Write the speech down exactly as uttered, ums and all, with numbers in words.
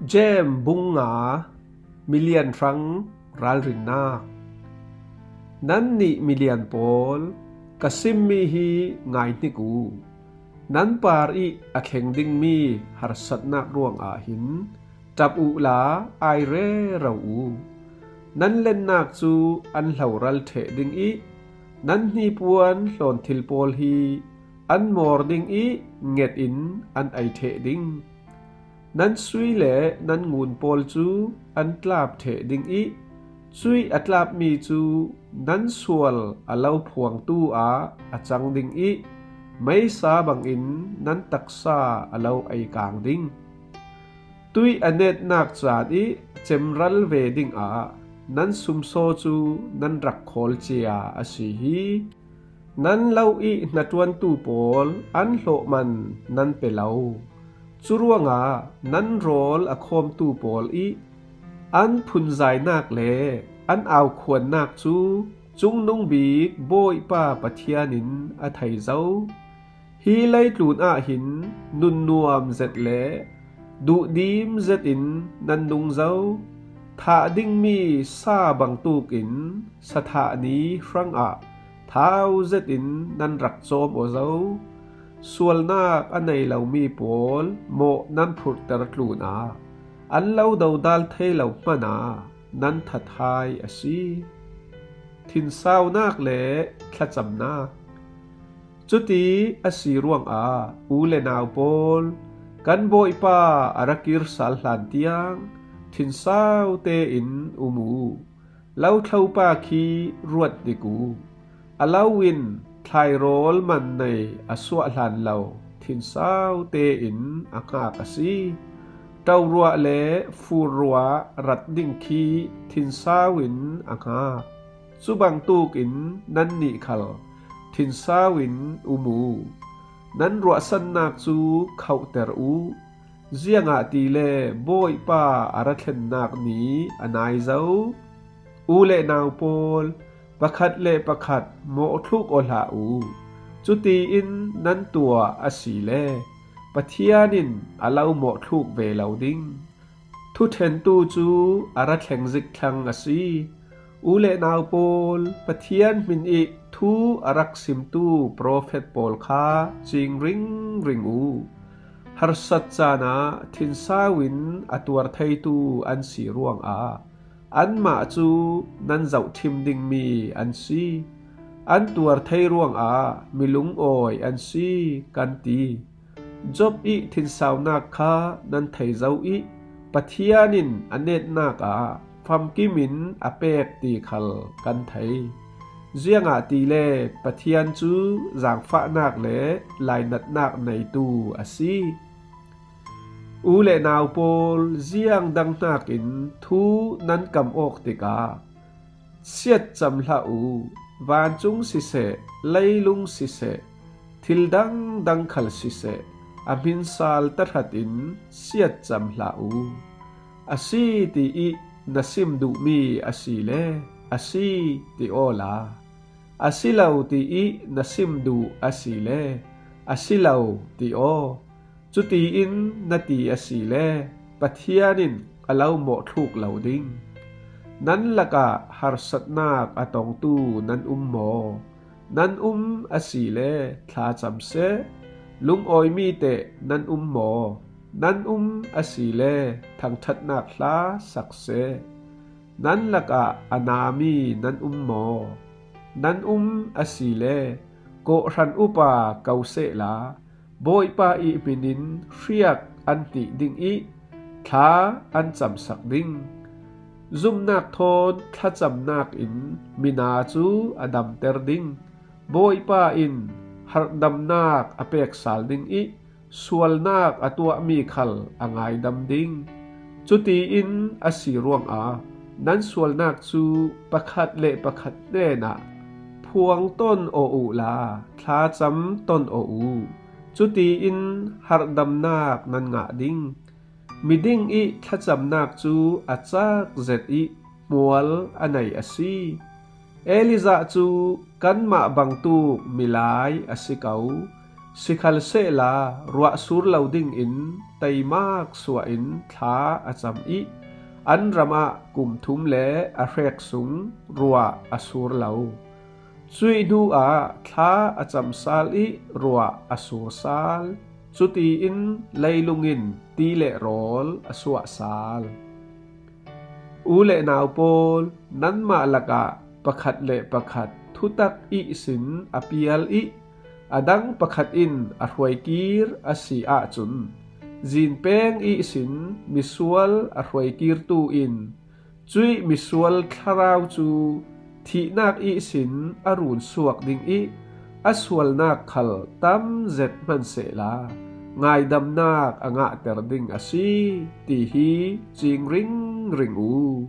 James bung nga. Milian hrang ralrinnak. Nannih milian pawl, ka simmi hi ngaihnik uh. Nan par ih a thleng dingmi harsatnak ruangah hin ṭap uhla ai rero uh. Nan lennak cu an hloral ṭheh ding ih nan hnipuan hlawnthil pawl hi an mawr ding ih nget in an ei ṭheh ding. Nan sui le nan ngun pawl cu an tlap ṭheh ding ih cuih a tlapmi cu nan sual a lo phuangtu ah a cang ding ih meisa bangin nan taksa a lo ei kang ding. Tuih a netnak caan ih cemral ve dingah nan sumsaw cu nan rak khawl cia a si hi. Nan lo ih hnaṭuantu pawl an hlawhman nan pe lo. Curuangah nan rawl a khawmtu pawl ih an phunzainak le an aukhuannak cu Cungnung Bik Bawipa Pathian in a thei zo. Hi leitlun ah hin nunnuam zet le duhdim zetin nan nung zo. Thah dingmi sa bangtuk in sathah ni hrangah thau zetin nan rak cawm aw zo. Sualnak a nei lomi pawl mawh nan phurhter tlunah an lo dodal thei lo hmanah nan thathai a si. Thinsaunak le thlacamnak. Cuti a si ruangah u le nau pawl, kan Bawipa a ra kir sal hlan tiang thinsau tein um uh. Lothlopa khi ruat hnik uh. A lo in thlairawl man nei a suah hlan lo thinsau tein a hngak a si. Ṭoruah le furruah rat ding khi thinsau in a hngak. Cu bangtuk in nannih khal thinsau in um uh. Nan ruahsannak cu khohter uh. Ziangahtile Bawipa a ra thlennak ni a nai zo. U le nau pawl, pakhat le pakhat mawhthluk aw hlah uh. Cutiin nan tuah a si le Pathian in a lo mawhthluk ve lo ding. Thuṭhentu cu a ra thleng zik thlang a si. U le nau pawl, Pathian hmin ih thu a rak simtu profet pawl kha cing ringring uh. Harsat caan ah thinsau in a tuar theitu an si ruangah anmah cu nan zohṭhim dingmi an si. An tuar thei ruangah mi lungawi an si, kan ti. Job ih thinsaunak kha nan thei zo ih Pathian in a netnak ah famkim in a pek ti khal kan thei. Ziangahtile Pathian cu zaangfahnak le lainatnak neitu a si. U le nau pawl, ziang dang hnakin thu nan kam awk tikah siatcam hlah uh. Vancung siseh, leilung siseh, thil dangdang khal siseh, a hmin sal tahratin siatcam hlah uh. A si ti ih na sim duhmi a si le a si ti awla, a si lo ti ih na sim duh a si le a si lo ti aw. Cutiin na ti a si le Pathian in a lo mawhthluk lo ding. Nan lakah harsatnak a tongtu nan um maw? Nan um a si le thlacam seh. Lungawimi teh nan um maw? Nan um a si le thangṭhatnak hla sak seh. Nan lakah a nami nan um maw? Nan um a si le kawhhran upa ko sehla Bawipa ih hmin in hriak an hnih ding ih thla an camsak ding. Zumhnak thawn thlacamnak in mina cu a damter ding. Bawipa in harhdamnak a pek sal ding ih sualnak a tuahmi khal a ngaidam ding. Cutiin a si ruangah nan sualnak cu pakhat le pakhat hnenah phuang ton aw uhla thlacam ton aw uh. Cutiin harhdamnak nan ngah ding. Miding ih thlacamnak cu a cak zet ih hmual a nei a si. Elijah cu kanmah bangtuk milai a si ko. Sikhalsehla ruah sur lo dingin teimak suahin thla a cam ih an ramah kum thum le a hrek sung ruah a sur lo. Cuih hnuah thla a cam sal ih ruah a sur sal. Cutiin leilung in ti le rawl a suah sal. U le nau pawl, nanmah lakah pakhat le pakhat thutak ihsin a pial ih a dang pakhat in a hruaikir a si ahcun, zinpeng ihsin misual a hruaikirtu in cuih misual thlarau cu thihnak ihsin a runsuak ding ih a sualnak khal tam zet hmansehla ngaidamnak a ngahter ding a si, ti hi cing ringring u.